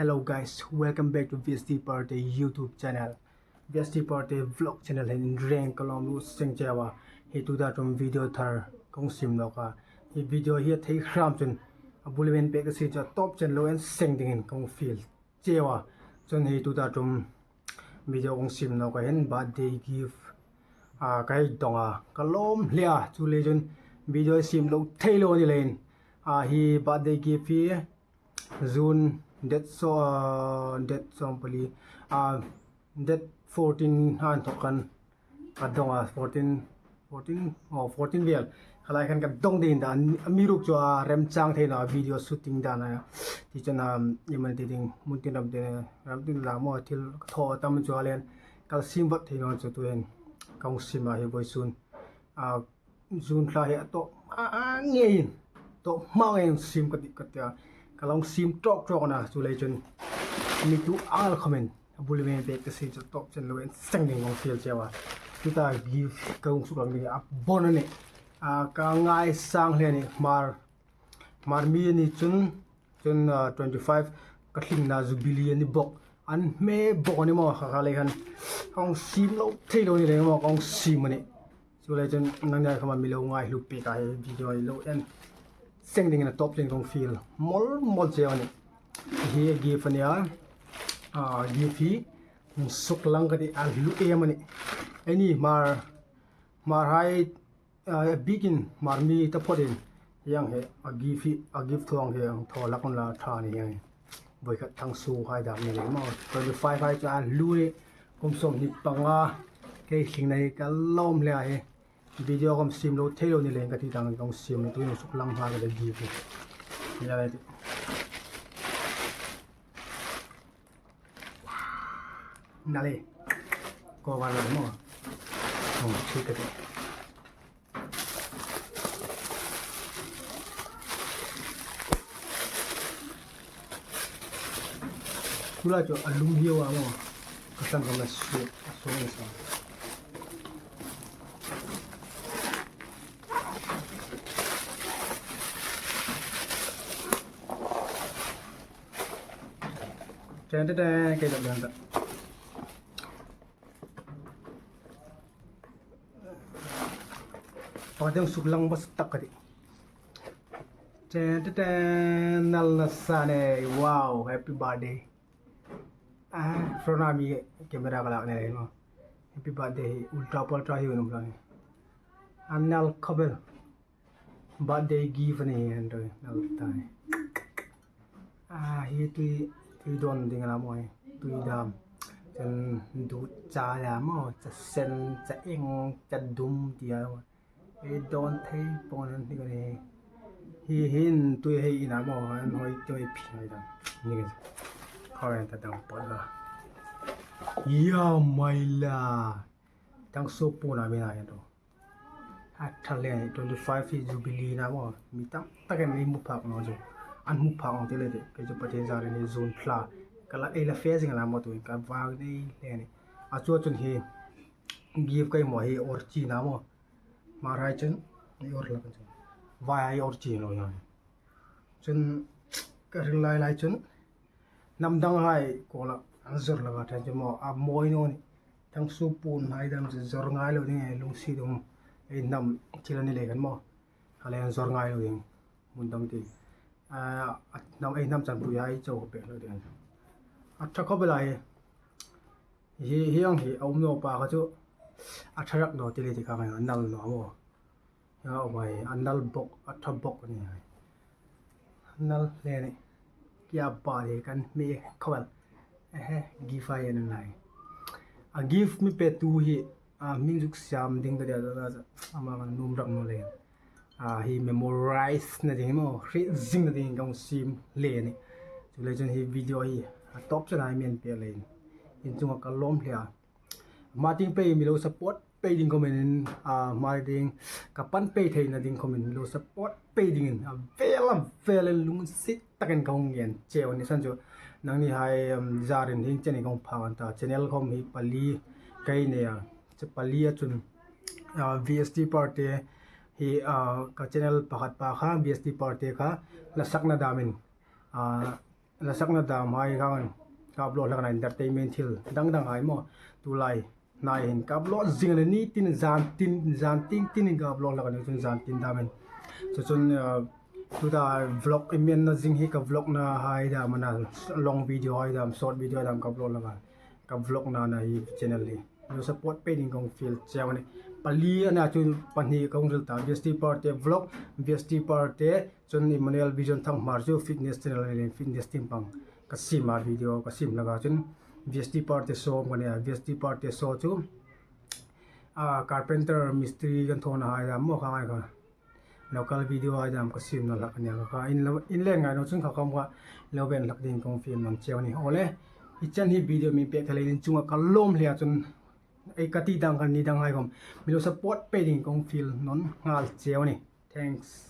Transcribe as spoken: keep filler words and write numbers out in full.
Hello guys, welcome back to V S T Party YouTube channel. V S T Party vlog channel hin reng ka lawm lut seng cheu a. Hi tuta ṭum video thar kong siem nawk a. Hi video hi a thei hram chun a bul ven pek a si chu a tawp chen lo en seng dingin kong fiel cheu a. Chun hi tuta ṭum video kong siem nawk a hin birthday gift a ka hei dawng a. Ka lawm hle a. Chuleiin chun video siem lo thei lo ni leiin. A hi birthday gift hi June date so, uh, date sawmpali, uh, date fourteen han thawk khan ka dawng a, fourteen, fourteen, oh, fourteen vel. Kha lai khan ka dawng ding dan, amiruokchu a remchang thei naw a video shooting dan a. Ti chun, um, i man ti ding, mun tin ram tin, ram tin la maw thil ka thaw tam chu a len. Ka siem vat thei naw chu tuhin kong siem a hi vawisun. Uh, June thla hi a tawp a ngeiin, tawp hma ngeiin siem ka tih ka tia. Ka lo siem tawk tawk a na, chuleiin chun mi tu ang khawmin a bul ven pek ka si chu tawp chen lo en seng ding kong fiel cheu a. Tuta gift kong suklang ding a bon a nih. A ka ngai sang hle a nih, Hmar, Hmar mi a ni chun, chun, ah, twenty five ka tlingna jubilee a ni bawk. An hme bawk a ni maw, kha kha lei khan kong siem lo thei lo ni lei maw, kong siem a nih. Chuleiin chun nang ngai khawma mi lo ngai hlu pek a hi video hi lo en seng dingin a tawp chen kong fiel mawl mawl cheu a nih. Hi a gift a nih a. Ah, gift hi suklang ka tih a hlu em a nih. Eini Hmar, Hmar hai, ah, a bikin Hmar mi taphawtin hieng hi a gift hi, a gift thawng hi ang thaw lak un la ṭha ni hieng hi. Voi khat thang su hai dam ni lei maw. Twenty five hai chu a hlu ni kum sawmhni panga kei tlingna hi ka lawm hle a hi. Video kong siem lo thei lo ni leiin ka ti dang kong siem lo tuhin suklang hma ka le gift hi. Ni a le ti. Nale. Ko wa lo mo. Kong siem ka ti. Kula chu a lum hiau a maw. Ka sang ka ma su, a su ni sa. Chen te te, ke dam dam. Pakhat ding suklang bas tak ka ti. Chen te te, nal na sa ne, wow, happy birthday. Ah, front a mi camera ka lak ne lo. Happy birthday hi ulta pulta hi um lo ni. An nal khawp el. Birthday gift a ni hi an roi nal ta ni. Ah, hi tui, tui dawn ding a la maw, tui dam. Chun dut cha la maw, cha sen, cha eng, cha dum ti a maw. Ei dawn thei pawng an ti ka ni. Hi hin tui hei ina maw, an hoi tui phi hoi dam. Ni ka. Hoi ta dam pawng la. Ya mai la. Thang su puna mi na ya to. A ṭha le twenty five hi jubilee na maw, mi tam takin an hmu phak naw chu. An hmu phak naw ti le ti, kei chu Pathien zarin hi June thla ka la, ei la fe zing la maw tuhin ka vak nei le ni. A chu chun hi gift ka hei maw hi or chi na maw. Hmar hai chun ei or la kan chun. Vai hai or chi lo ya. Chun ka ring lai lai chun hnam dang hai ko la an zor la ka ṭhen chu maw, a mawi naw ni. Thang su pun hai dam chu zor ngai lo ding e, lungsi dum. Ei hnam thil a ni le kan maw. Kha le an zor ngai lo ding. Mun dang ti. A, a hnam, ei hnam chanpui hai chau pek lo ding. A ṭha khawp el a hi. Hi, hi ang hi, a um naw pa kha chu. A ṭha rak naw ti le ti kha ngai, a nal naw maw. Hi a um a hi, a nal bawk, a ṭha bawk a ni a hi. A nal hle ni. Kia pa hi kan hme khawp el. Ehe, gift a hi a ni lai. A gift mi petu hi, a, hming zuk siam ding ka ti a, a, a, ama kan nuom rak naw le. A, hi memorize na ding maw, hriet zing na ding kong siem hle ni. Chuleiin chun hi video hi, a tawp chen a mi en pek leiin. In chunga ka lawm hle a. Hma tieng pei mi lo support pei ding khawmin, a, hma tieng ka pan pei theina ding khawmin lo support pei dingin a vel a velin lungsit takin ka hung ngen cheu a ni san chu. Nangni hai, um, zarin hieng chen kong phak an ta. Channel khawm hi pali ka nei a. Chu pali a chun, a, V S T Party hi, a, ka channel pakhat pa kha, V S T Party kha, la sakna damin, a, la sakna dam hai khan ka upload hlak a na, entertainment thil dang dang hai maw, tulai hnai hin ka upload zing a na, ni tin zan tin, zan tin tin ka upload hlak a na, chun zan tin dam hin. Chu chun, uh, tuta vlog i menna zing hi ka vlog na hai dam a na, long video hai dam, short video hai dam ka upload hlak a, ka vlog na na hi channel hi. Lo support pei ding kong fiel cheu a nih. Pali a na chu pahni kong rel ta. V S T Parte vlog, V S T Parte, chun Emmanuel Vision Thanghmar chu fitness channel le fitness team pang ka siem a, video ka siem hlak a, chun V S T Parte show ka nei a, V S T Parte show chu, a, carpenter mistri kan thawna hai dam maw kha ngai kha. Local video hai dam ka siemna hlak a nih kha. In lo, in le ngai naw chun kha khawm kha lo ven hlak ding kong fiel nawn cheu a nih. Awle, i chan hi video mi pek thei leiin chunga ka lawm hle a chun, ei ka ti dang kan ni dang hai khawm mi lo support pei ding kong fiel nawn nghal cheu a nih. Thanks.